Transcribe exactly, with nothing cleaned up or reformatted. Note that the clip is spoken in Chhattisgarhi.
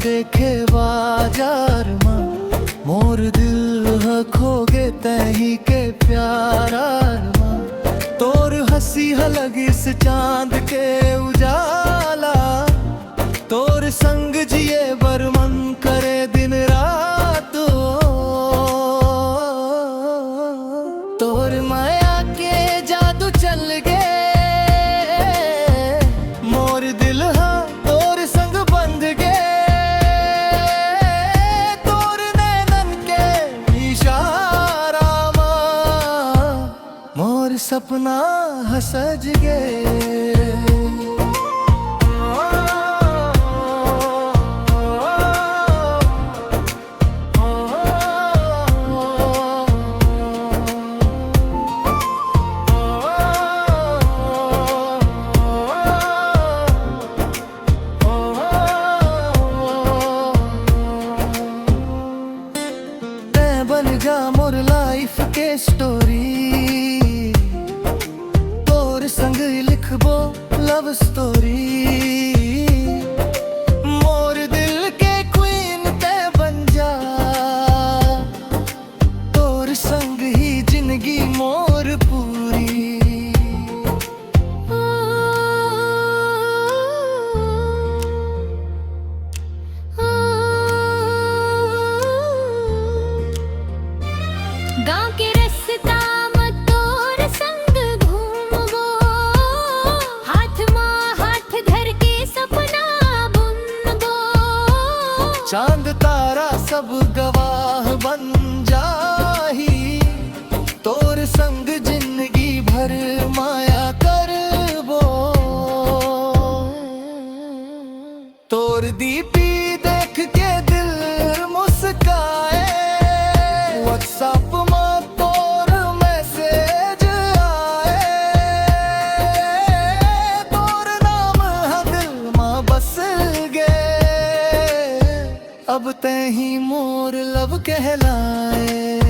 देखे बाजार म, मोर दिल ह खोगे तैं ही के प्यार म। तोर हँसी ह लगिस चाँद के उजाला, तोर संग जिए बर मन करे दिन रात। तोर मया के जादू चल गे, मोर दिल ह तोर संग बंध गे। तोर नैनन के इशारा म मोर सपना ह सज गे। तैं बन जा मोर लाइफ के स्टोरी, तोर संग लिखबो लव स्टोरी। मोर दिल के क्वीन तैं बन जा, तोर संग ही जिंदगी मोर पूरी। गांव के रस्ता म तोर संग घूमबो, हाथ म हाथ धर के सपना बुनबो। चांद तारा सब गवाह बन जाही, तोर संग जिंदगी भर माया करबो। तोर डीपी देख के दिल मुस्काए, WhatsApp म तोर मैसेज आए। तोर नाम ह दिल म बस गे, अब तैं ही मोर लव कहलाए।